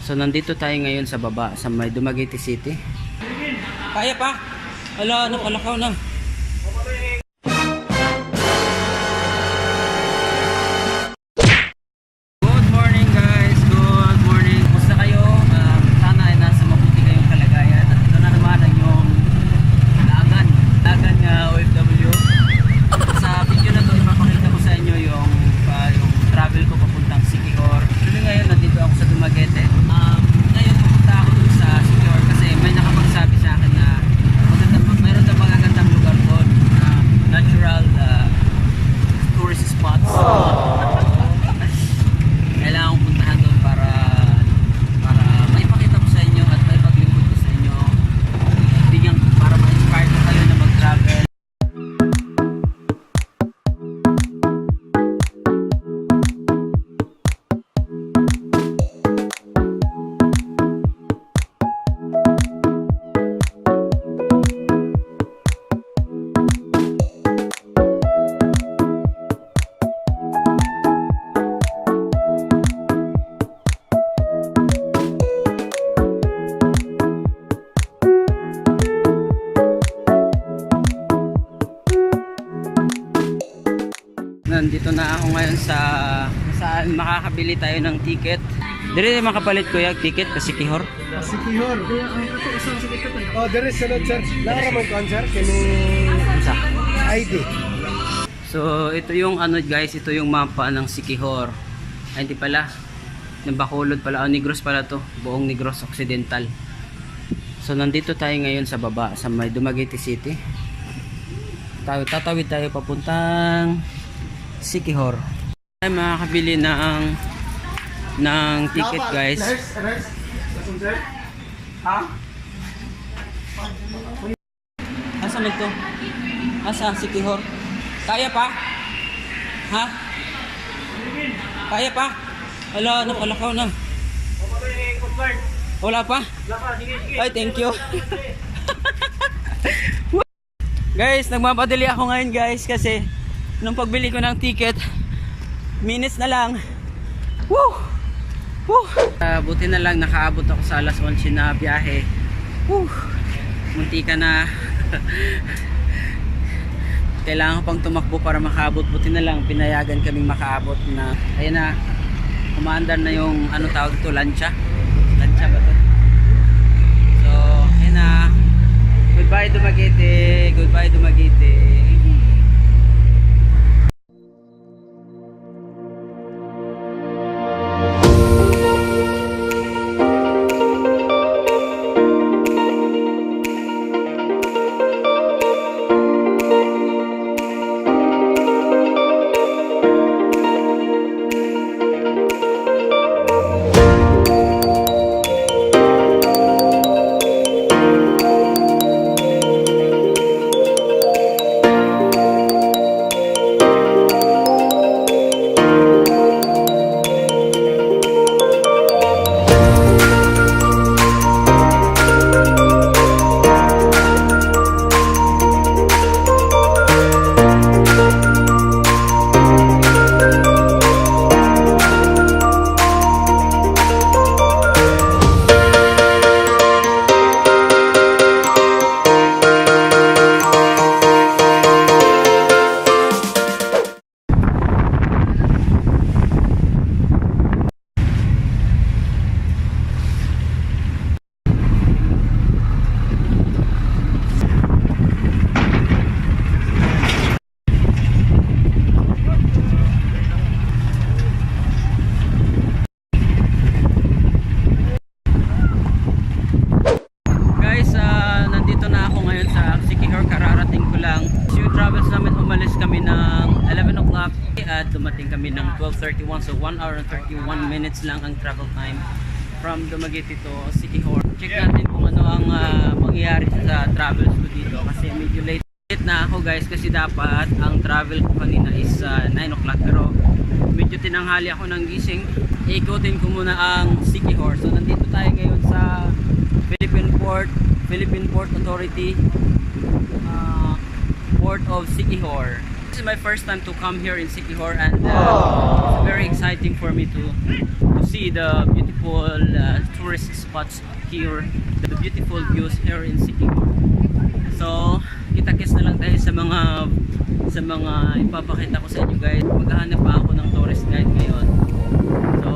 So nandito tayo ngayon sa baba sa may Dumaguete City. Kaya pa? Ala, nakalakaw na. Good morning guys, good morning. Kumusta kayo? Sana ay nasa mabuti kayong kalagayan. At ito na naman ang yung lagan OFW. Sa video na to, ipapakita ko sa inyo yung travel ko papuntang Siquijor. Actually ngayon nandito ako sa Dumaguete. Ngayon pupunta ako dun sa Siquijor kasi may nakapagsabi sa akin na mayroon na magagandang lugar doon, natural tourist spots. Kailangan kong puntahan doon para maipakita ko sa inyo at maipaglingkod ko sa inyo, bigyan para ma-inspire ko kayo na mag-travel. Nandito na ako ngayon sa saan makakabili tayo ng ticket. Dire makapalit ko yung ticket kasi Siquijor. Siquijor. Oh, there is sunod sir. Nakaramay concert kini ID. So ito yung guys, ito yung mapa ng Siquijor. Ay hindi pala. Ng Bacolod pala, Negros pala to. Buong Negros Occidental. So nandito tayo ngayon sa baba sa may Dumaguete City. Tatawid tayo papuntang Siquijor. Ay makakabili ng ticket guys. Ha? Asan ito? Asa Siquijor? Kaya pa? Ha? Kaya pa? Ala, nakalakaw na. Wala pa? Ay, thank you. Guys, nagmamadali ako ngayon guys kasi nung pagbili ko ng ticket, minutes na lang. Woo! Woo! Buti na lang nakaabot ako sa alas 11 na biyahe. Woo! Munti ka na. Kailangan ko pang tumakbo para makaabot. Buti na lang pinayagan kaming makaabot na. Ayun na. Umaandar na yung tawag ito, lancha. Lancha ba ito? So, ayun na. Goodbye Dumaguete. Goodbye Dumaguete. At dumating kami ng 12:31, so 1 hour and 31 minutes lang ang travel time from Dumaguete to Siquijor. Check natin kung ano ang mangyayari sa travels ko dito kasi medyo late na ako guys kasi dapat ang travel ko kanina is 9 o'clock pero medyo tinanghali ako ng gising. Ikutin ko muna ang Siquijor. So nandito tayo ngayon sa Philippine Port Authority, Port of Siquijor. This is my first time to come here in Siquijor, and it's very exciting for me to see the beautiful beautiful tourist spots here, the beautiful views here in Sikihor. So kita-kits na lang tayo sa mga ipapakita ko sa inyo guys. Maghahanap pa ako ng tourist guide ngayon. So